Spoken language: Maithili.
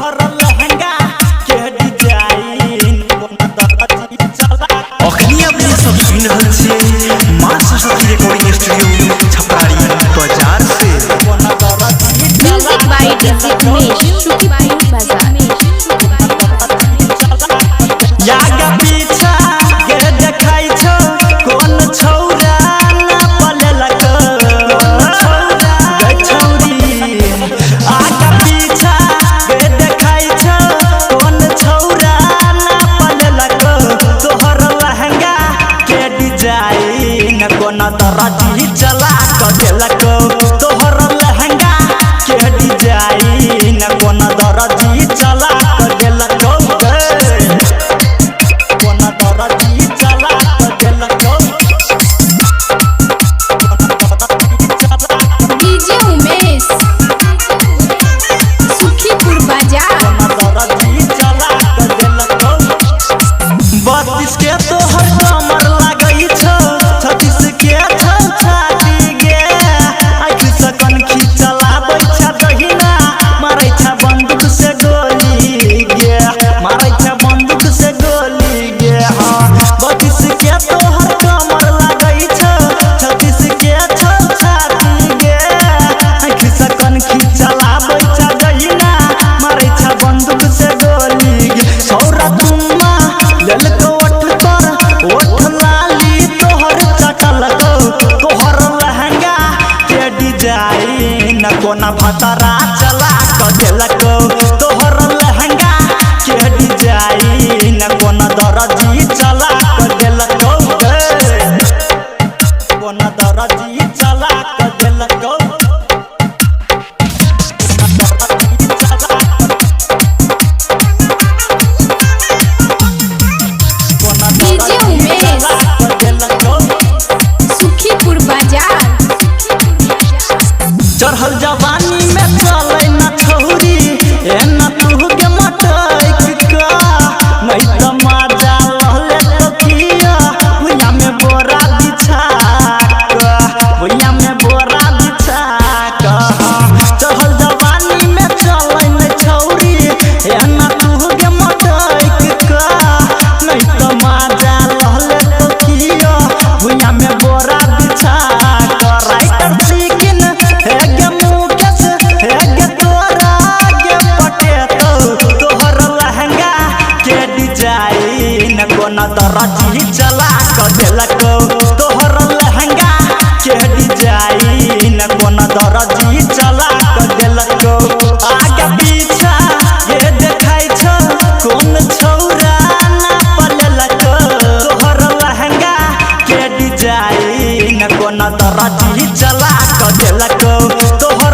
तोहर लहंगा के डिजाइन कोना दरजी चला। अखनी अपने सब सुनि रहल छियै माँ सरस्वती रिकॉर्डिंग स्टूडियो छपरारी बाजार से। कोना दरजी music by DJ Umesh, Sukhipur बाजार। यागा पीछा के देखाइ छौ कोन छौरा ना पलेलक छौरा गे छौरी। आगा पीछा के देखाइ छौ कोन छौरा ना पलेलक तोहर लहंगा के डिजाइन कोना दरजी चला क देलक तोहर लहंगा के डिजाइन कोना दरजी चला क देलक कोना दरजी चला क देलक। डीजे उमेश, सुखीपुर बाजार। 32 के तोहर कमर लागै छौ, 36 के छौ छाती गे। आँखि सँ कनखी चलाबै छा दहिना, मारै छा बंदूक से गोली गे, मारै छा बंदूक से गोली गे। हाँ 32 के तोहर कमर लागै छौ, 36 के छौ छाती गे। आँखि सँ कनखी चलाबै छा दहिना, मारै छा बंदूक से गोली गे। छौरा चुम्मा लेलको ओठ पर, ओठ लाली तोहर चटलको तोहर लहंगा के डिजाइन कोना भतरा चला क देलको तोहर लहंगा के डिजाइन कोना दरजी चला क देलको कोना दरजी चला क देलको। डीजे उमेश, सुखीपुर बाजार। चढ़ल जवानी में चलै न छौरी, एना तू के मटैक का, नहीं त मजा लहले तो किया भुइया में बोरा बिछा क, भुइया में बोरा बिछा क। चढ़ल जवानी में चलै न छौरी, एना तू के मटैक का, नहीं त मजा लहले तो किया भुइया में बोरा बिछा क। राइटर सिकिन हे गे मुकेश, हे गे तोरा गे पटेतो तोहर लहंगा के डिजाइन कोना दरजी चला क देलको तोहर लहंगा के डिजाइन कोना दरजी चला क देलको। आगे पीछा के देखाइ छौ कोन छौरा ना पलेलको तोहर लहंगा के डिजाइन कोना दरजी चला क देलको तोहर